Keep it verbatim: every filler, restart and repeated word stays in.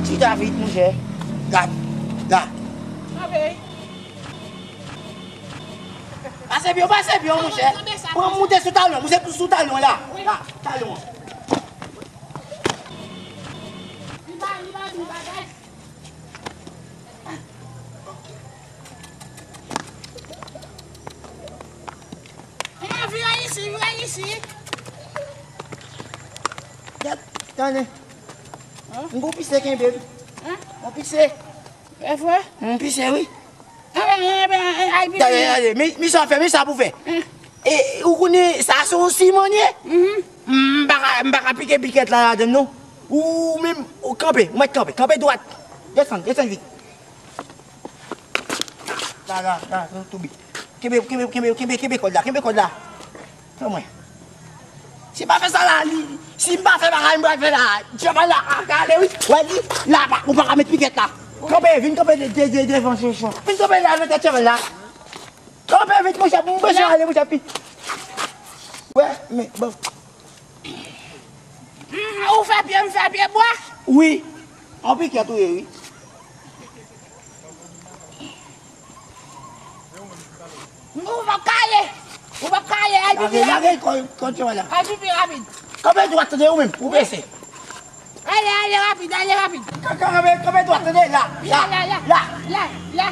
Chita vit, monchè. Gad, la. Pase byen, pase byen, monchè. Pran moute sou talon, moute sou talon la. La, talon. Vire isi, vire isi. Gad, tande. M gon pise kenbe m. Gon pise. E vre? M pise, wi. Gade, gade, men, men sa w fè, men sa pou fè. E, ou konnen, sa se yon siman ye. M pa ka, m pa ka pike pikèt la ladann, non. Ou menm, ou kanpe, ou mèt kanpe, kanpe dwat. Desann, desann vit. La, la, la, tou, tou bi. Kenbe, kenbe, kenbe, kenbe, kenbe kòd la, kenbe kòd la. Fè mwen. Si m pa fè sa la, li, si m pa fè bagay m pral fè la, Djabal la ka ale wi. Wè li, la pa, ou pa ka met pikèt la. Kanpe, vin kanpe de, de, de, devan Chonchon. Vin kanpe la nan tèt Djabal la. Kanpe vit, monchè, m bezwen ale, monchè, pi. Wè, men, bon. Mm, ou fè pye, m fè pye bwa? Wi. An pikèt ou ye, wi. Ou p ap ka ale. Ou p ap ka ale. Al pi rapid. Lage, lage kò, kò Djabal la. Al pi rapid. Kanpe dwat, tande ou menm, ou bese. Ale, ale rapid, ale rapid. Kanpe, kanpe dwat, tande, la, la, la, la, la.